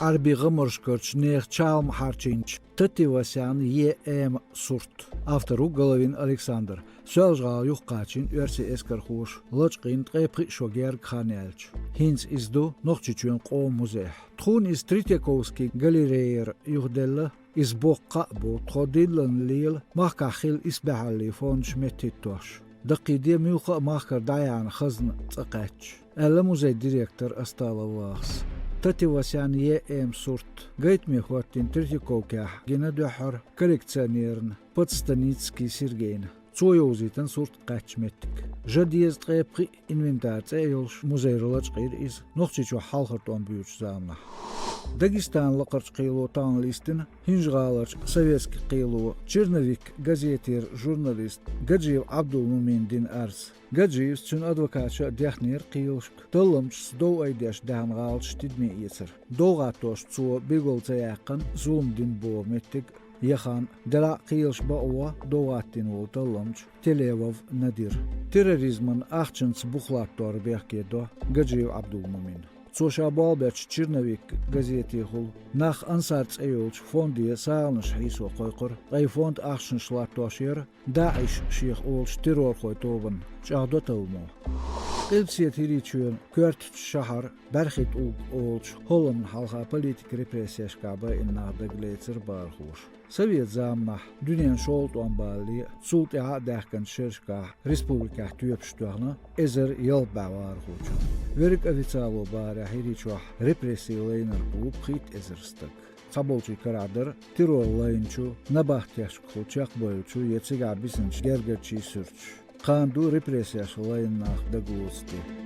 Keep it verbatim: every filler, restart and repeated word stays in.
Ӏарбий гӀамаршкарчу нехан чалма хьарчийначу Тативасян Е М сурт. Автор ву Головин Александр. Соьлжа-ГӀала юхакхачийна оьрсийн эскархоша лачкъийна ткъе пхи шо гергга хан яьлча. ХӀинца иза ду Нохчийчоьнан къоман музейхь. Тхуна иза Третьяковский галерейра юхаделла. Иза боккха кхаъ бу, тхо диллина лела, махкахь хилла исбаьхьаллин фондаш меттахӀиттош. Даккхийде муьлхха а махкара дӀаяьхьна хазна цӀа кхаьчча, аьлла музейн директора Асталов Вахас. Тативасян Е М сурт гайтаме хӀоттийна Третьяковкехь гина дуьххьара коллекционерна Подстаницкий Сергейна. Цо йовзийтина сурт кхаьчначу меттиг. Жа дезткъе пхи инвентаран цӀе а йолуш музейра лачкъийра иза Нохчийчохь хьалхара тӀом буьйцучу заманахь. Дагестанан лакхарчу кхело тахана листина ХӀинжа-ГӀаларчу советски кхело «Черновик» газетера журналиста Гаджиев Ӏабдул-Мумина дина арз. Гаджиевс, цуьнан адвокаташа а дехнера кхелашка, талламчашца дов айдеш даьхна гӀалаташ тидаме эцар. ДовгӀаттошца цо билгал ца яьккхина зулам дина боху меттиг, я хан, делахь а кхелаш бакъо дов гӀаттийна волу талламча Телевов Надира. Терроризман ахчанца бух латтор бехке до Гаджиев Ӏабдул-Мумина. Цо ша болх бечу «Черновик» газетехула нах Ансар цӀе йолчу фонде сагӀанаш хьийсо кхойкхура, ткъа и фонд ахчанаш латтош яра ДАИШ шех олучу террорхойн тобанна, чӀагӀдо талламо. Къилбаседа ХӀирийчоьнан коьртачу шахьар БӀаьрхитӀулг олучу хӀолламна хьалха политикан репрессешкахь байина нах дагалецира бахархоша. Совет заманахь дуьненан шолгӀа тӀом балале а, цул тӀаьхьа а даьхкинчу шерашкахь республикехь тоьпаш тоьхна эзар ялх бӀе вахархочунна. Верриг официало бахарехь, ХӀирийчохь репрессийн лайнарг ву пхийтта эзар стаг. Цхьаболчийн карахь дара террор лайначу набахтешкахула чекхбевллачу я цигахь бисинчу гергарчийн суьрташ. Кхана ду репрессеш лайна нах дагалоцу де.